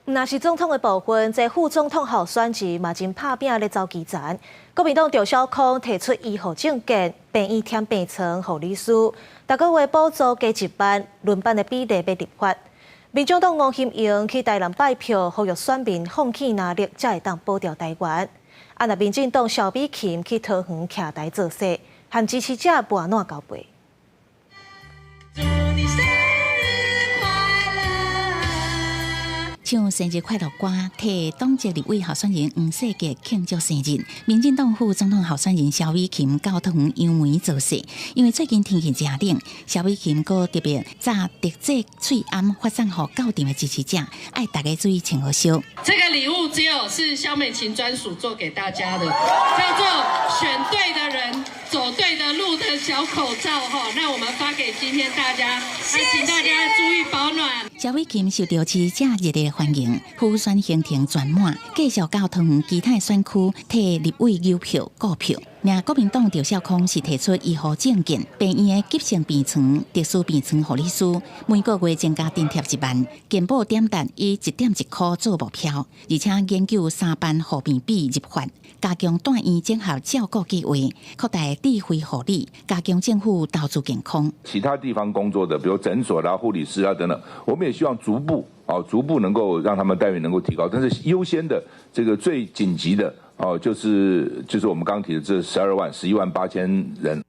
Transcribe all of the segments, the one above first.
若是總統的部分，這副總統候選人嘛真拍拚咧走基層。國民黨趙少康提出醫護政見，病院添病床護理師，逐個月補助加1萬，輪班的比例欲立法。民眾黨吳欣盈去台南拜票，呼籲選民放棄藍綠，才會當保著台灣。啊，若民進黨蕭美琴去桃園徛台造勢，和支持者跋撋交背。祝你生日快樂！唱生日快樂歌，替黨籍立委候選人黃世傑慶祝生日。民進黨副總統候選人蕭美琴到桃園楊梅造勢，因為最近天氣誠冷，蕭美琴閣特別紮特製喙罨發送予到場的支持者，愛大家注意穿好燒。這個禮物只有是蕭美琴專屬做給大家的，叫做選對的人，走對的路的小口罩哈。那我們發給今天大家，請大家注意保暖。蕭美琴受到支持者熱烈歡迎，輔選行程全滿，繼續到桃園其他選區替立委搝票顧票。另國民黨趙少康是提出醫護政見，病院的急性病床、特殊病床護理師每個月增加津貼1萬，健保點值以1.1箍做目標，而且研究三班護病比入法，加強住院整合照顧計劃，擴大智慧護理，加強政府投資健康。其他地方工作的，比如診所啦、護理師啊等等，我們也希望逐步啊，逐步能夠讓他們待遇能夠提高，但是優先的這個最緊急的哦，就是我們剛提的這12萬、11萬8千人。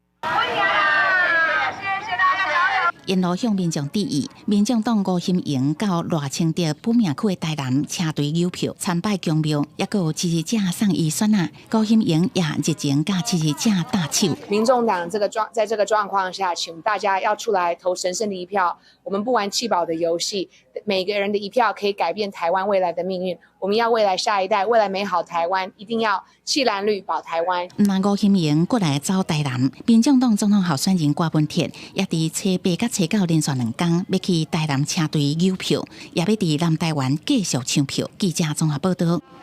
沿路向民眾致意，民眾黨吳欣盈到賴清德本命區的台南車隊搝票參拜宮廟，抑閣有支持者送伊選仔，吳欣盈也熱情佮支持者搭手。民眾黨這個狀，在這個狀況下，請大家要出來投神聖的一票。我們不玩棄保的遊戲，每個人的一票可以改變台灣未來的命運。我們要未來下一代，未來美好台灣，一定要棄藍綠保台灣。毋但吳欣盈過來走台南，民眾黨總統候選人柯文哲也佇初八佮初九連續兩工欲去台南車隊搝票，也欲佇南台灣繼續搶票。記者綜合報道。